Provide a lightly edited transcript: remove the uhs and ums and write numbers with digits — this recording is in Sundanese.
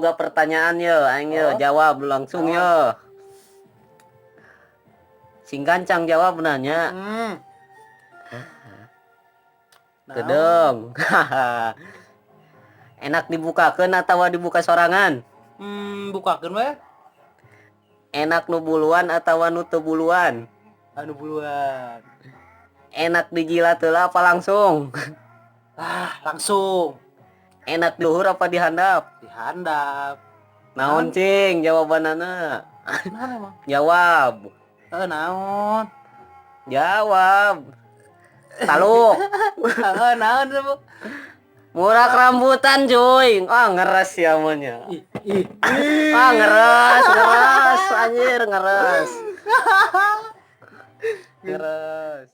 boga pertanyaan ye, aing ye, Oh. jawab langsung ye. Sing gancang jawab nanya. Kedeng. Enak dibukakeun atau dibuka sorangan? Bukakeun we. Enak nu buluan atau nu teu buluan? Anu buluan. Enak dijilat heula apa langsung? Ah, langsung. Enak di luhur apa dihandap? Dihandap. Naon, cing, jawabanana? Naon emang? Jawab. Eh, naon? Jawab. Taluk. Eh, naon tuh? Murak rambutan, cuy. Ah, ngeres ya maunya. Ih, ih. Ah, ngeres, ngeres, anjir, ngeres. Ngeres.